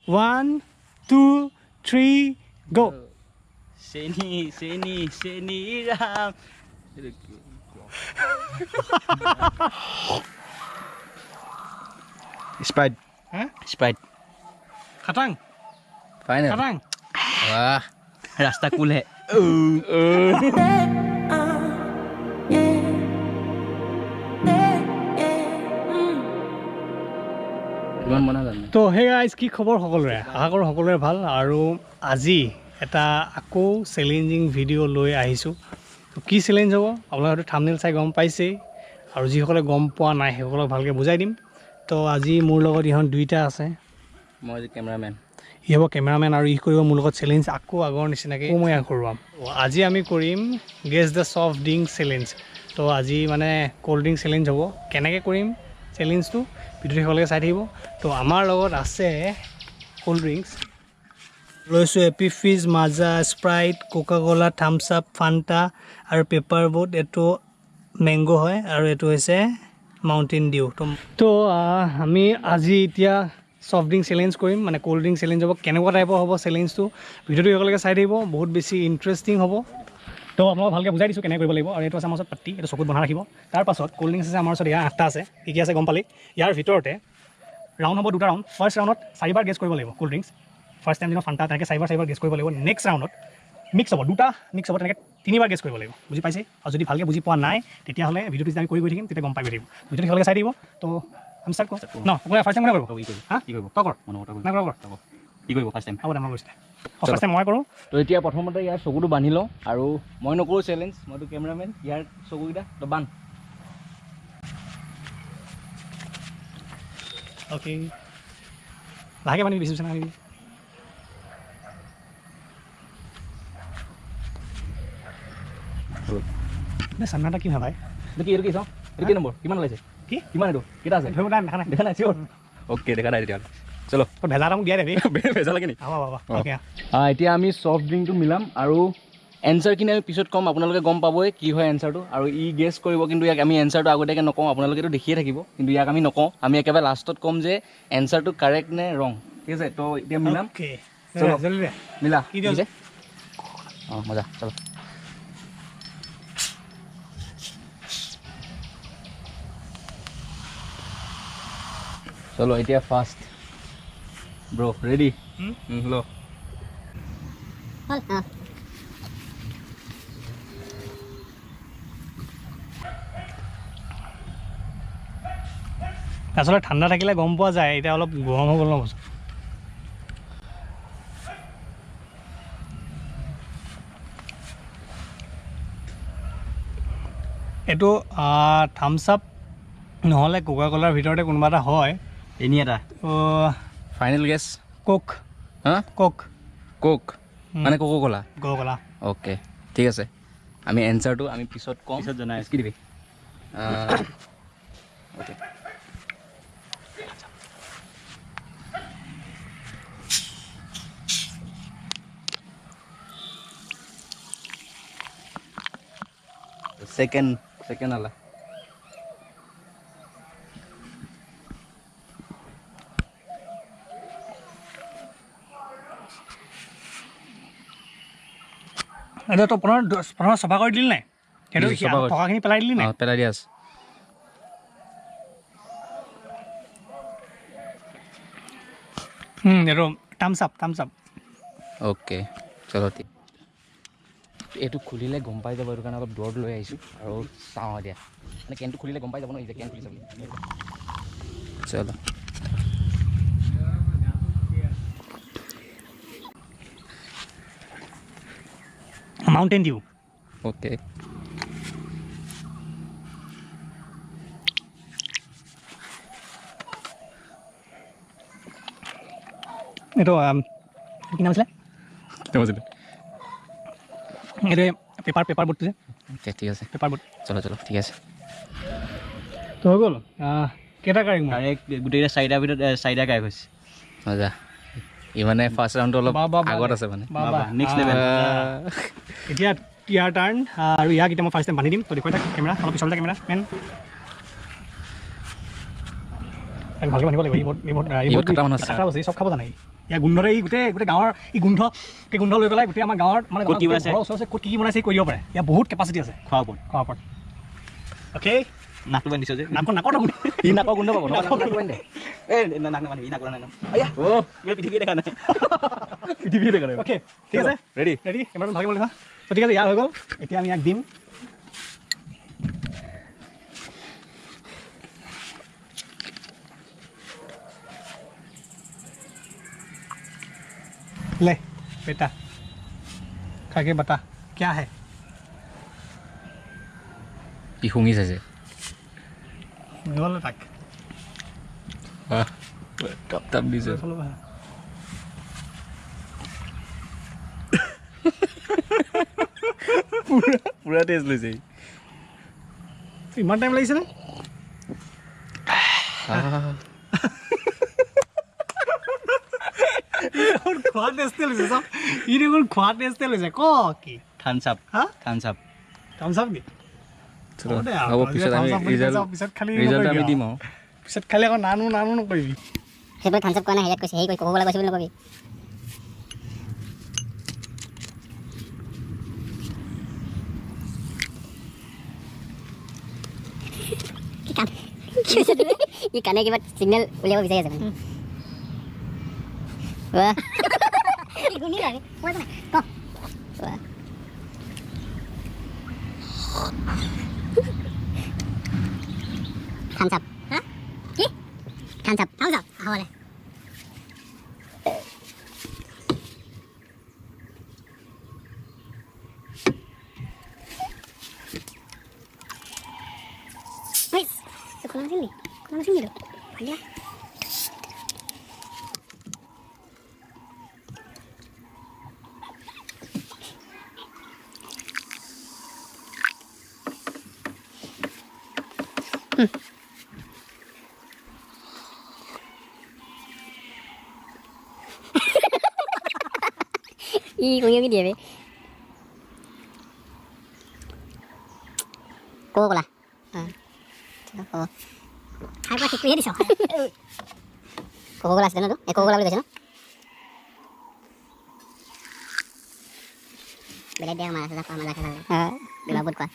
1 2 3 go. চেনি চেনি চেনি ৰাম। স্প্ৰাইট। হা, স্প্ৰাইট। খাটাং ফাইনেল। খাটাং। বাহ, ৰাস্তা কুল হে। ইমান বনা জানো। তো হে গাইজ, কি খবৰ সকলোৰে? আশা কৰোঁ সকলোৰে ভাল। আৰু আজি এটা আকৌ চেলেঞ্জিং ভিডিঅ' লৈ আহিছোঁ। তো কি চেলেঞ্জ হ'ব আপোনালোকে থাম্বনেইল চাই গম পাইছেই, আৰু যিসকলে গম পোৱা নাই সেইসকলক ভালকৈ বুজাই দিম। তো আজি মোৰ লগত ইহঁত দুইটা আছে। মই যে কেমেৰামেন, ই হ'ব কেমেৰামেন আৰু ই কৰিব মোৰ লগত চেলেঞ্জ আকৌ আগৰ নিচিনাকৈ মই ইয়াক কৰোৱাম। আজি আমি কৰিম guess the soft drink challenge. তো আজি মানে ক'ল্ড ড্ৰিংক চেলেঞ্জ হ'ব। কেনেকৈ কৰিম চেলেঞ্জটো ভিডিঅ'টো শেষলৈকে চাই থাকিব। তো আমাৰ লগত আছে ক'ল্ড ড্ৰিংকছ, লৈছোঁ Appy Fizz, Maaza, Sprite, Coca Cola, Thums Up, Fanta আৰু পেপাৰ বোট। এইটো মেংগ' হয় আৰু এইটো হৈছে মাউণ্টেইন ডিউ। তো আমি আজি এতিয়া ছফ্ট ড্ৰিংক চেলেঞ্জ কৰিম, মানে ক'ল্ড ড্ৰিংক চেলেঞ্জ হ'ব। কেনেকুৱা টাইপৰ হ'ব চেলেঞ্জটো ভিডিঅ'টো শেষলৈকে চাই থাকিব, বহুত বেছি ইণ্টাৰেষ্টিং হ'ব। তো আপোনালোকক ভালকৈ বুজাই দিছোঁ কেনেকৈ কৰিব লাগিব। আৰু এইটো আছে আমাৰ ওচৰত পাতি, এইটো চকুত বন্ধা ৰাখিব। তাৰপাছত ক'ল্ড ড্ৰিংকছ আছে আমাৰ ওচৰত, ইয়াৰ 8টা আছে। কি কি আছে গম পালি। ইয়াৰ ভিতৰতে ৰাউণ্ড হ'ব দুটা ৰাউণ্ড। ফাৰ্ষ্ট ৰাউণ্ডত 4বাৰ গেছ কৰিব লাগিব ক'ল্ড ড্ৰিংকছ। ফাৰ্ষ্ট টাইম দিনত ফাণ্টা, তেনেকৈ 4বাৰ গেছ কৰিব লাগিব। নেক্সট ৰাউণ্ডত মিক্স হ'ব, দুটা মিক্স হ'ব, তেনেকৈ 3বাৰ গেছ কৰিব লাগিব। বুজি পাইছে? আৰু যদি ভালকৈ বুজি পোৱা নাই তেতিয়াহ'লে ভিডিঅ'টো যেতিয়া আমি কৰি গৈ থাকিম তেতিয়া গম পাই গৈ থাকিব। ভিডিঅ'টো শেষলৈকে চাই থাকিব। তো আমি ষ্টাৰ্ট কৰোঁ ন? ফাৰ্ষ্ট টাইম কোনে কৰিব? হা, কি কৰিব? তই কৰ। নাই, কৰ। কি কৰিব ফাৰ্ষ্ট টাইম? হ'ব দে, মই কৰিছোঁ। ফাৰ্ষ্ট টাইম মই কৰোঁ। তো এতিয়া প্ৰথমতে ইয়াৰ চকুটো বান্ধি লওঁ। আৰু মই নকৰোঁ চেলেঞ্জ, মইতো কেমেৰামেন। ইয়াৰ চকুকেইটা তই বান্ধ। অ'কে, লাহেকৈ বান্ধিবি, বেছি নাবান্ধিবি। চান্নাটা কি হয় ভাই? এইটো কি? এইটো কি চাওঁ? এইটো কি নম্বৰ? কিমান ওলাইছে? কি কিমান? এইটো কেইটা আছে? ধৰিব নাই, দেখা নাই। দেখা নাই? চিয়'ৰ? অ'কে, দেখা নাই তেতিয়াহ'লে। চলো, তই ভেজা এটা মোক দিয়াই দেবি। ভেজা লাগে নি? হ'ব হ'ব। অ'কে, এতিয়া আমি ছফ্ট ড্ৰিংকটো মিলাম আৰু এনচাৰখিনি আমি পিছত ক'ম। আপোনালোকে গম পাবই কি হয় এনচাৰটো। আৰু ই গেছ কৰিব, কিন্তু ইয়াক আমি এনচাৰটো আগতীয়াকৈ নকওঁ। আপোনালোকেতো দেখিয়ে থাকিব, কিন্তু ইয়াক আমি নকওঁ। আমি একেবাৰে লাষ্টত ক'ম যে এনচাৰটো কাৰেক্ট নে ৰং। ঠিক আছে? তো এতিয়া মিলাম। চলো। মিলা। কি দিছে? অঁ, মজা। চলো। চলো, এতিয়া ফাৰ্ষ্ট ব্ৰ' ৰেডি? ল। আচলতে ঠাণ্ডা থাকিলে গম পোৱা যায়, এতিয়া অলপ গৰম হৈ গ'ল ন বস্তু। এইটো থামছ আপ নহ'লে কোকা ক'লাৰ ভিতৰতে কোনোবা এটা হয়। এনেই এটা ফাইনেল গেছ। কক। হা, কক। কক মানে কোকো ক'লা? কোকো ক'লা। অ'কে, ঠিক আছে। আমি এনচাৰটো আমি পিছত ক'ম, পিছত জনাই কি দিবি। অ'কে, ছেকেণ্ড আলা। এইটো তই প্ৰথমে চফা কৰি দিলি নাই? সেইটো থকাখিনি পেলাই দিলি নাই? পেলাই দিয়া আছে। এইটো thumbs up. Thumbs up. Okay, চলো। এইটো খুলিলে গম পাই যাব, এইটো কাৰণে অলপ দূৰত লৈ আহিছোঁ। আৰু চাওঁ এতিয়া, মানে কেনটো খুলিলে গম পাই যাব ন, এই যে কেন খুলিছে বুলি। চলো। Mountain Dew. Okay, এইটো কি নাম আছিলে? কি নাম আছিলে? এইটো পেপাৰ বোটটো যে। অ'কে, ঠিক আছে, পেপাৰ বোট। চলো চলো, ঠিক আছে। তো হৈ গ'ল। কেইটা কাৰেক্ট? কাৰেক্ট গোটেইকেইটা 4টাৰ ভিতৰত 4টা কাৰেক্ট হৈছে। মজা। ই মানে ফাৰ্ষ্ট ৰাউণ্ডটো অলপ আগত আছে মানে। Next level. এতিয়া ইয়াৰ টাৰ্ণ। আৰু ইয়াক এতিয়া মই ফাৰ্ষ্ট টাইম বান্ধি দিম। তই দেখুৱাই থাক কেমেৰা, অলপ পিছল কেমেৰা মেন। ভালকৈ বান্ধিব লাগিব। ই বহুত খাটা মানুহ আছে, চব খাব জানে। ইয়াৰ গোন্ধৰে ই গোটেই গোটেই গাঁৱৰ ই গোন্ধ, এই গোন্ধ লৈ পেলাই গোটেই আমাৰ গাঁৱৰ মানে ক'ত কি বনাইছে? ঘৰৰ ওচৰে ওচৰে ক'ত কি কি বনাইছে সি কৈ দিব পাৰে। ইয়াৰ বহুত কেপাচিটি আছে খোৱাৰ ওপৰত। খোৱাৰ ওপৰত। অ'কে, নাকটো বান্ধি দিছ যে। নাকৰ নাকৰ গোন্ধ। ই নাকৰ গোন্ধ পাব, নাকৰ গোন্ধ বান্ধি দে। এই, নাক নাবান্ধিবি, ই নাক নাই ন। আয়া, কিবা পৃথিৱীয়ে দেখা নাই। পৃথিৱীয়ে দেখা নাই। অ'কে, ঠিক আছে, ৰেডি? ৰেডি, কেমেৰাটো ভালকৈ মাৰি থোৱা। তো ঠিক আছে, ইয়াৰ হৈ গ'ল। এতিয়া আমি ইয়াক দিম। ले बेटा, खा के बता क्या है। কি শুঙি চাইছে? নহ'লে তাক টাপ টাপ দিছে। পুৰা টেষ্ট লৈছে। ইমান টাইম লাগিছে নে? খোৱা টেষ্টে লৈছে চব। ই দেখোন খোৱা টেষ্টে লৈছে। ক কি? Thumbs up. হা? Thumbs up. থামছ আপ নি? হ'ব দে আৰু। হ'ব, পিছত আমি থামছ আপ বুলি ৰিজাল্ট কৈছ, পিছত খালি ৰিজাল্ট আমি নকৰিবি দিম আৰু। আৰু। পিছত খালি আকৌ নানো নানো নকৰিবি। সেইটো থামছ আপ কোৱা নাই, হেৰিয়াত কৈছে, হেৰি ক'ব কৈছে বুলি নকবি। কি কাণ? কি হৈছে তোৰ? ই কাণে কিবা চিগনেল উলিয়াব বিচাৰি আছে মানে। বাহ। ই শুনি লাগে। কোৱা নাই। ক। বাহ। থামছ আপ। হা? কি? Thumbs up. Thumbs up. হ'ব দে। ঐ, তোৰ খোলা নাছিল নি? খোলা নাছিল নি তোৰ? ভালিয়া। ই শুঙি শুঙি দিয়ে বে। কোকা-কোলা। হ'ব। খাই পোৱা ঠিক কৰিহে দিছ। কোকা-কোলা আছিলে ন তোৰ? এই কোকা-কোলা বুলি কৈছে ন? বেলেগ দিয়া মাছ খোৱা, মাজা খাই ভাল লাগে। বিবাহ বহুত খোৱা।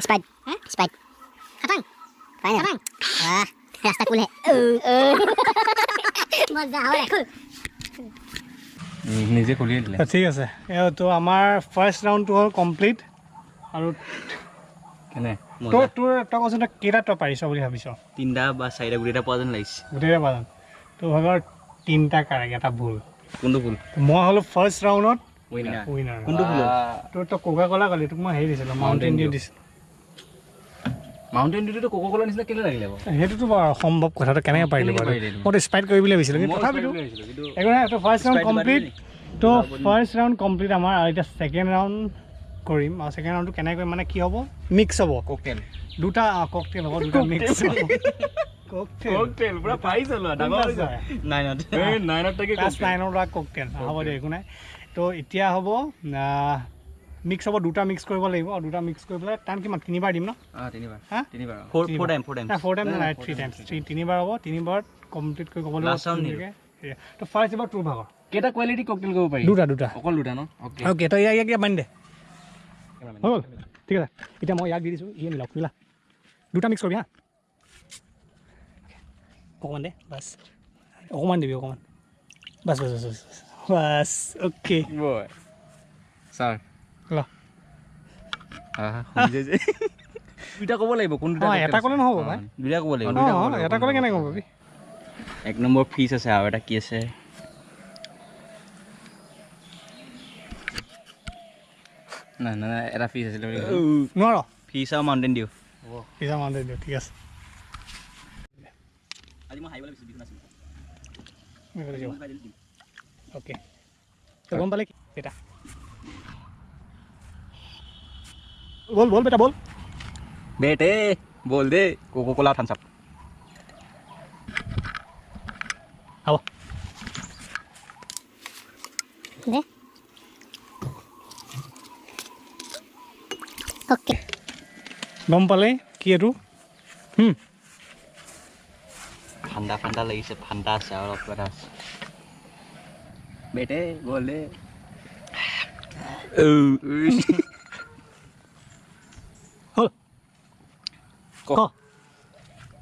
স্প্ৰাইট। হা? স্প্ৰাইট। খাটাং। ফাইনেল। খাটাং। আহ, ৰাস্তা কুলহে। মজা, হ'ব দে, খুল। নিজে খুলিয়ে দিলে। ঠিক আছে, তো আমাৰ ফাৰ্ষ্ট ৰাউণ্ডটো হ'ল কমপ্লিট। আৰু কেনে? তোৰ তোৰ তই কচোন, তই কেইটা তই পাৰিছ বুলি ভাবিছ? তিনিটা বা চাৰিটা, গোটেইটা পোৱা যেন লাগিছে। গোটেইটা পোৱা যেন। তোৰ ভাগৰ তিনিটা কাৰেক্ট, এটা ভুল। কোনটো ভুল? মই হ'লো ফাৰ্ষ্ট ৰাউণ্ডত উইনাৰ। উইনাৰ। কোনটো ভুল হ'ল? তোৰ তই কোকা ক'লা ক'লি, তোক মই হেৰি দিছিলোঁ, মাউণ্টেইন ডিউ দিছিলোঁ। মাউণ্টেইন ডিউটো কোকা ক'লাৰ নিচিনা কেলৈ লাগিলে বাৰু? সেইটোতো বাৰু অসম্ভৱ কথাটো, কেনেকৈ পাৰিলি কেনেকৈ বাৰু? পাৰিলি এইটো? মইতো স্প্ৰাইট কৰি বুলি ভাবিছিলোঁ, কিন্তু মই তথাপিতো স্প্ৰাইট বুলি ভাবিছিলোঁ, কিন্তু একো নাই। তো ফাৰ্ষ্ট ৰাউণ্ড স্প্ৰাইট বাদ কমপ্লিট। দিলি? তো ফাৰ্ষ্ট ৰাউণ্ড কমপ্লিট আমাৰ, আৰু এতিয়া ছেকেণ্ড ৰাউণ্ড কৰিম। আৰু ছেকেণ্ড ৰাউণ্ডটো কেনেকৈ মানে কি হ'ব, মিক্স হ'ব। ককটেল। দুটা ককটেল হ'ব, দুটা মিক্স হ'ব। ককটেল। ককটেল পুৰা পাইছ লোৱা, ডাঙৰ হৈছে। নাইনত। এই নাইনত থাকি ক্লাছ ককটেল। নাইনৰ পৰা ককটেল। হ'ব দে, একো নাই। তো এতিয়া হ'ব, মিক্স হ'ব, দুটা মিক্স কৰিব লাগিব। আৰু দুটা মিক্স কৰি পেলাই টাইম কিমান? তিনিবাৰ দিম ন? তিনিবাৰ। হা? তিনিবাৰ, অ। Four time, four time. নাই, ফ'ৰ টাইম নাই, নাই, four three time, times. Three, তিনিবাৰ হ'ব, তিনিবাৰত কমপ্লিট কৰি ক'ব লাগিব। Last round নিদিওঁ। ধুনীয়াকৈ। তো ফাৰ্ষ্ট এবাৰ তোৰ ভাগৰ। কেইটা কোৱালিটি ককটেল কৰিব পাৰি? দুটা, দুটা। অকল দুটা ন? অ'কে। অ'কে, তই ইয়াক ইয়াক বান্ধি দে। হৈ গ'ল, ঠিক আছে। এতিয়া মই ইয়াক দি দিছোঁ, ইয়ে মিলাওক, মিলা। দুটা মিক্স কৰিবি, হা? অকণমান দে, বাছ। অকণমান দিবি, অকণমান। বাছ, বাছ, বাছ, বাছ, বাছ, অ'কে। বয়। ছাৰ। ল। শুনিছে যে। দুটা ক'ব লাগিব, কোন দুটা এটা cocktail ক'লে আছে? নহ'ব ভাই। দুটা ক'ব লাগিব। দুটা ক'ব লাগিব, এটা ক'লে কেনেকৈ গম পাবি? এক নম্বৰ ফিজ আছে আৰু এটা কি আছে? নাই, নাই, নাই, এটা ফিজ আছিলে বুলি কৈছে। নোৱাৰ। ফিজ আৰু মাউণ্টেইন ডিউ। ফিজ আৰু মাউণ্টেইন ডিউ, ঠিক আছে। আজি মই হাৰিবলৈ বিচাৰিছোঁ, বিহু নাচিম। অ'কে, তো গম পালে কি বেটা? বল, বল বেটা, বল। বেটে, বল দে। কোকা ক'লা, থামছ আপ। হ'ব। দে। অ'কে। গম পালে কি এইটো? ঠাণ্ডা ঠাণ্ডা লাগিছে, ঠাণ্ডা আছে আৰু অলপ এটা আছে। বেটে গ'লে হ'ল ক।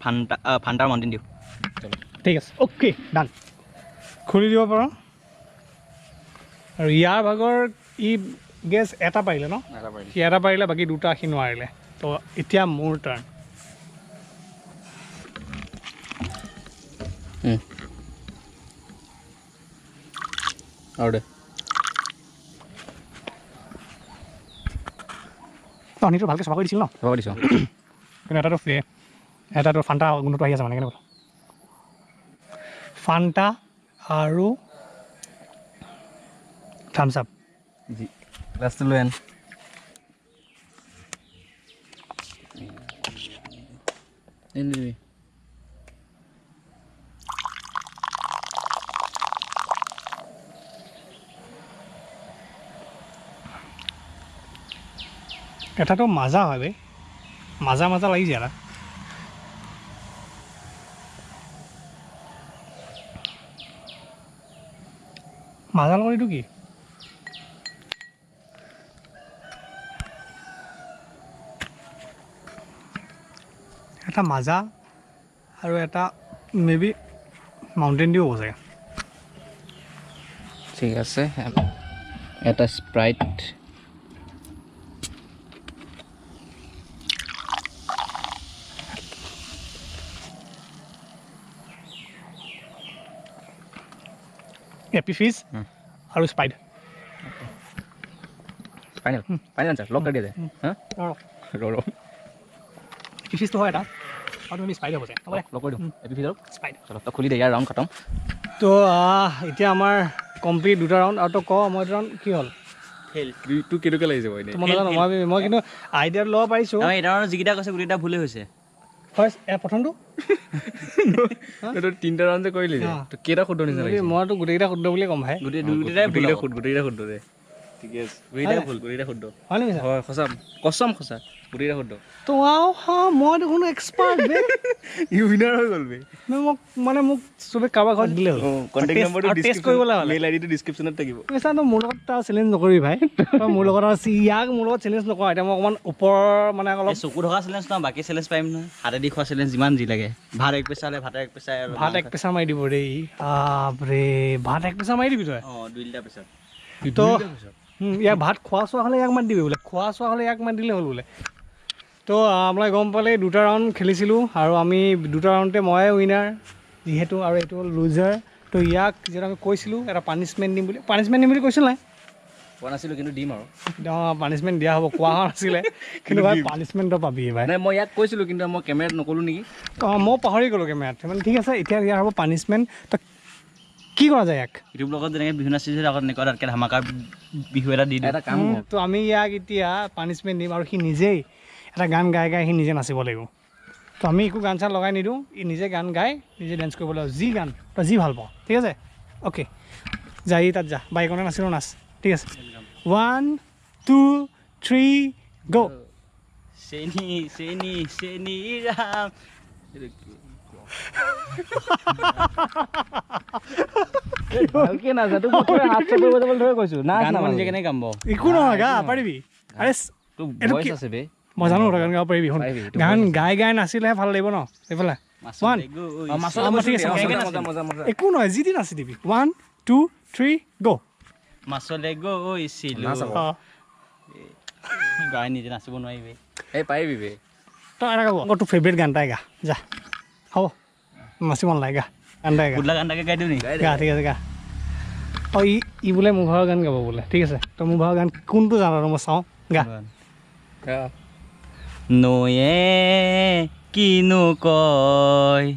ফাণ্টা, ফাণ্টাৰ মাউণ্টেইন ডিউ। ঠিক আছে, অ'কে ডান, খুলি দিব পাৰ। আৰু ইয়াৰ ভাগৰ ই গেছ এটা পাৰিলে ন, সি এটা পাৰিলে, বাকী দুটা সি নোৱাৰিলে। তো এতিয়া মোৰ টাৰ্ণ। আৰু দে। তহঁতিটো ভালকৈ চাফা কৰি দিছিল ন? চাফা কৰি দিছোঁ। কিন্তু এটাতো এটাতো ফাণ্টা গোন্ধটো আহি আছে, মানে কেনেকুৱা ফাণ্টা আৰু থামছ আপ। জি গ্লাছটো লৈ আন। এটাতো মাজা হয় বে, মাজা মাজা লাগিছে এটা। মাজা লগত এইটো কি? এটা মাজা আৰু এটা মে বি মাউণ্টেইন ডিউ হ'ব চাগে। ঠিক আছে, এটা স্প্ৰাইট। এপি ফিজ আৰু Sprite. Final final answer lock কৰি দিয়া যায়। হা ৰ ৰ, এপি ফিজটো হয় এটা, আৰু তুমি স্প্ৰাইট হ'ব চাগে। হ'ব দে, লক কৰি দিওঁ এপি ফিজ আৰু স্প্ৰাইট। চলো, তই খুলি দে, ইয়াৰ ৰাউণ্ড খতম। তো এতিয়া আমাৰ কমপ্লিট দুটা ৰাউণ্ড। আৰু তই ক, মই এইটো ৰাউণ্ড কি হ'ল? তোৰ কেনেকুৱা লাগিছে বাৰু? মই নাজানো, মই কিন্তু আইডিয়াটো ল'ব পাৰিছোঁ। এটা ৰাউণ্ড যিকেইটা কৈছে গোটেইকেইটা ভুলেই হৈছে। ফাৰ্ষ্ট প্ৰথমটো তিনিটা ৰাউণ্ড যে কৰিলি যে, কেইটা শুদ্ধ নিচিনা লাগিছে? মইতো গোটেইকেইটা শুদ্ধ বুলিয়ে ক'ম ভাই। গোটেইকেইটা শুদ্ধ, গোটেইকেইটা শুদ্ধ দে। ঠিকে আছে, গোটেইকেইটা ভুল, গোটেইকেইটা শুদ্ধ। হয় নে মিছা? হয়, সঁচা, কচম সঁচা, গোটেইকেইটা শুদ্ধ। তো হা, মই দেখোন এক্সপাৰ্ট বে, ই উইনাৰ হৈ গ'ল বে। মোক মানে মোক চবে কাৰোবাৰ ঘৰত দিলে হ'ল। কণ্টেক্ট নম্বৰটো টেষ্ট কৰিবলৈ হ'লে মেইল আইডিটো ডিছক্ৰিপশ্যনত থাকিব। মিছা, তই মোৰ লগত তাৰ চেলেঞ্জ নকৰিবি ভাই। তই মোৰ লগত আৰু ইয়াক মোৰ লগত চেলেঞ্জ নকৰ। এতিয়া মই অকণমান ওপৰৰ মানে অলপ চকু থকা চেলেঞ্জ নহয়, বাকী চেলেঞ্জ পাৰিম নহয়। হাতেদি খোৱা চেলেঞ্জ যিমান যি লাগে। ভাত এক পেচা হ'লে ভাতৰ এক পেচা, ভাত এক পেচা মাৰি দিব দেই। বাপৰে, ভাত এক পেচা মাৰি দিবি তই? অঁ, 2 লিটাৰ পেচা। তো ইয়াক ভাত খোৱা চোৱা হ'লে ইয়াক মাত দিবি বোলে, খোৱা চোৱা হ'লে ইয়াক মাত দিলে হ'ল বোলে। তো আপোনালোকে গম পালে দুটা ৰাউণ্ড খেলিছিলোঁ আৰু আমি দুটা ৰাউণ্ডতে ময়ে উইনাৰ যিহেতু, আৰু এইটো হ'ল লুজাৰ। তো ইয়াক যিহেতু আমি কৈছিলোঁ এটা পানিছমেণ্ট দিম বুলি, পানিছমেণ্ট দিম বুলি কৈছিল নাই? কোৱা নাছিলোঁ, কিন্তু দিম আৰু। অঁ, পানিছমেণ্ট দিয়া হ'ব কোৱা হোৱা নাছিলে, কিন্তু ভাই পানিছমেণ্ট তই পাবি ভাই। নাই, মই ইয়াক কৈছিলোঁ, কিন্তু মই কেমেৰাত নক'লোঁ নেকি? অঁ, মই পাহৰি গ'লোঁ কেমেৰাত। মানে ঠিক আছে, এতিয়া ইয়াৰ হ'ব পানিছমেণ্ট। তই কি কৰা যায় ইয়াক? ইউটিউব লগত যেনেকৈ বিহু নাচিছিল আগত, এনেকুৱা তাতকৈ ধামাকা বিহু এটা দি দিওঁ। এটা কাম তো আমি ইয়াক এতিয়া পানিছমেণ্ট দিম আৰু সি নিজেই এটা গান গাই গাই সি নিজে নাচিব লাগিব। তো আমি একো গান চান লগাই নিদিওঁ, ই নিজে গান গাই নিজে ডেন্স কৰিব লাগিব, যি গান তই যি ভাল পাওঁ। ঠিক আছে, অ'কে, যা ই তাত যা, বাইকতে নাচিলেও নাচ। ঠিক আছে, 1 2 3 গ'। চেনি চেনি চেনি ৰাম। ভালকে নাচা, তোক মই হাত চাপৰি বজাবলৈ ধৰি কৈছোঁ। নাচ না, নিজে কেনেকৈ গাম বাৰু? একো নহয়, গা পাৰিবি। আৰে তোৰ ভইচ আছে বে, মই জানো তই গান গাব পাৰিবি। শুন, গান গাই গাই নাচিলেহে ভাল লাগিব ন। এইফালে 1, ঠিক আছে, একো নহয়, যি দি নাচি দিবি। 1 2 3 গ'। মাছলে গৈছিলোঁ, গাই নিজে নাচিব নোৱাৰিবি। এই পাৰিবি বে, তই এটা গাব, তোৰ ফেভৰেট গান এটাই গা, যা। হ'ব, নাচিব নালাগে, গা গান এটাই গা। পুতলা গান এটাকে গাই দিওঁ নেকি? গা, ঠিক আছে, গা। অঁ, ই বোলে মোৰ ভাগৰ গান গাব বোলে। ঠিক আছে, তই মোৰ ভাগৰ গান কোনটো জান আৰু মই চাওঁ, গা। নৈয়ে কিনো কয়,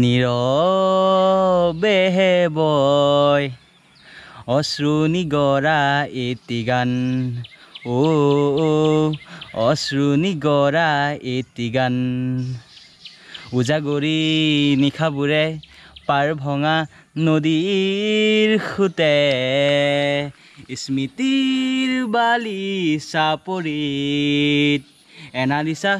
নীৰৱেহে বয়, অশ্ৰু নিগৰা এটি গান, অ' অশ্ৰু নিগৰা এটি গান। উজাগৰী নিশাবোৰে পাৰ ভঙা নদীৰ সোঁতে, স্মৃতিৰ বালি চাপৰিত এনালিচা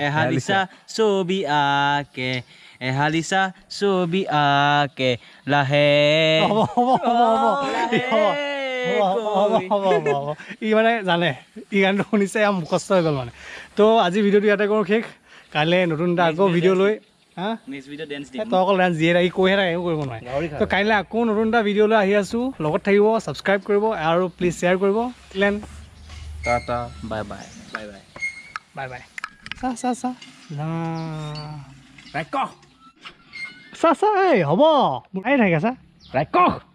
এহালিচা ছবি আঁকে, এহালিচা ছবি আঁকে লাহে। হ'ব হ'ব হ'ব হ'ব হ'ব হ'ব হ'ব হ'ব। ই মানে জানে, ই গানটো শুনিছে, ইয়াৰ মুখস্থ হৈ গ'ল মানে। তো আজি ভিডিঅ'টো ইয়াতে কৰোঁ শেষ। কাইলৈ নতুন এটা আকৌ ভিডিঅ' লৈ, হা। নেক্সট ভিডিঅ' ডেন্স দিম। তই অকল ডান্স দিয়ে থাকি, কৈহে থাকে, একো কৰিব নোৱাৰে। তো কাইলৈ আকৌ নতুন এটা ভিডিঅ' লৈ আহি আছোঁ। লগত থাকিব, ছাবস্ক্ৰাইব কৰিব আৰু প্লিজ শ্বেয়াৰ কৰিব। লেন। Tata, bye bye. Bye bye. Bye bye. চা চা চা, চা চা, এই হ'ব, আহি থাকে চা। ৰাক্ষস।